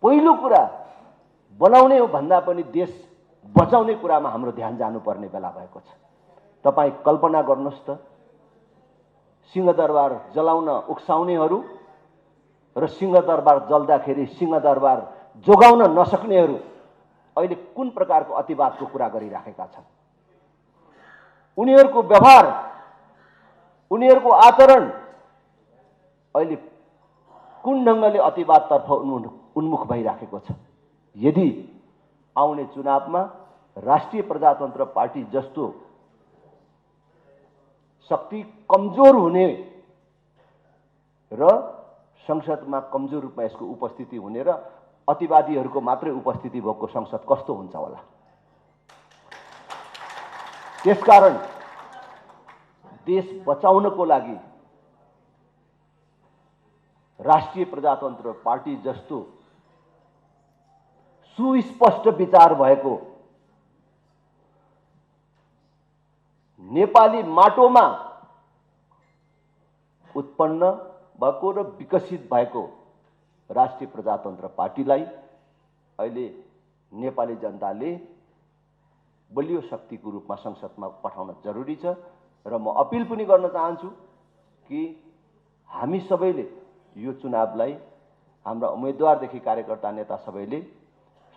पहिलो कुरा बनाउने हो भन्दा पनि देश बचाउने कुरामा हाम्रो ध्यान जानुपर्ने बेला भएको छ। तपाई कल्पना गर्नुहोस् त, सिंहदरबार जलाउन उक्साउनेहरू र सिंहदरबार जल्दाखेरि सिंहदरबार जोगाउन नसक्नेहरू अहिले कुन प्रकारको अतिवादको कुरा गरिराखेका छन्। उनीहरूको व्यवहार, उनीहरूको आचरण अहिले कुन ढङ्गले अतिवादतर्फ उन्मुख भइराखेको छ। यदि आउने चुनावमा राष्ट्रिय प्रजातन्त्र पार्टी जस्तो शक्ति कमजोर हुने र संसदमा कमजोर रूपमा यसको उपस्थिति हुने र अतिवादीहरूको मात्रै उपस्थिति भएको संसद कस्तो हुन्छ होला। त्यसकारण देश बचाउनको लागि राष्ट्रिय प्रजातन्त्र पार्टी जस्तो सुस्पष्ट विचार भएको, नेपाली माटोमा उत्पन्न भएको र विकसित भएको राष्ट्रिय प्रजातन्त्र पार्टीलाई अहिले नेपाली जनताले बलियो शक्तिको रूपमा संसदमा पठाउन जरुरी छ। र म अपिल पनि गर्न चाहन्छु कि हामी सबैले यो चुनावलाई, हाम्रा उम्मेदवारदेखि कार्यकर्ता नेता सबैले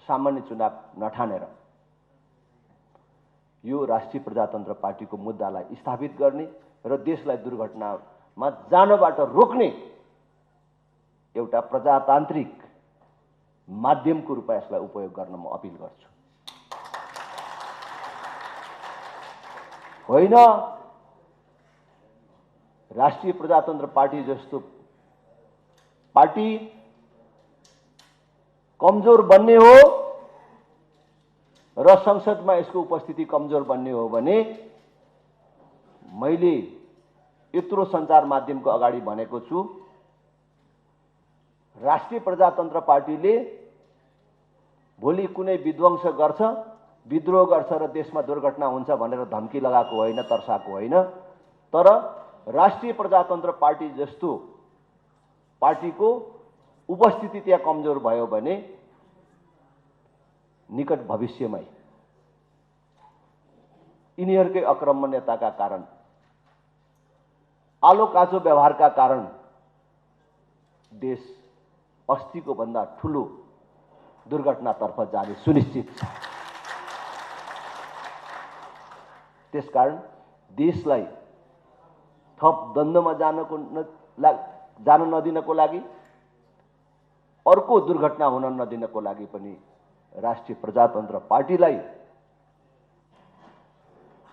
सामान्य चुनाव नठानेर यो राष्ट्रिय प्रजातन्त्र पार्टीको मुद्दालाई स्थापित गर्ने र देशलाई दुर्घटनामा जानबाट रोक्ने एउटा प्रजातान्त्रिक माध्यमको रूपमा यसलाई उपयोग गर्न म अपिल गर्छु। होइन राष्ट्रिय प्रजातन्त्र पार्टी जस्तो पार्टी कमजोर बन्ने हो र संसदमा यसको उपस्थिति कमजोर बन्ने हो भने मैले यत्रो सञ्चार माध्यमको अगाडि भनेको छु, राष्ट्रिय प्रजातन्त्र पार्टीले भोलि कुनै विध्वंस गर्छ, विद्रोह गर्छ र देशमा दुर्घटना हुन्छ भनेर धम्की लगाएको होइन, तर्साएको होइन। तर राष्ट्रिय प्रजातन्त्र पार्टी जस्तो पार्टीको उपस्थिति त्यहाँ कमजोर भयो भने निकट भविष्यमै यिनीहरूकै आक्रमण्यताका कारण, आलो काचो व्यवहारका कारण देश अस्तिको भन्दा ठूलो दुर्घटनातर्फ जाने सुनिश्चित छ। त्यसकारण देशलाई थप द्वन्द्वमा जान नदिनको लागि, अर्को दुर्घटना हुन नदिनको लागि पनि राष्ट्रिय प्रजातन्त्र पार्टीलाई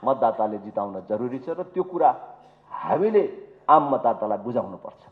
मतदाताले जिताउन जरुरी छ र त्यो कुरा हामीले आम मतदातालाई बुझाउनुपर्छ।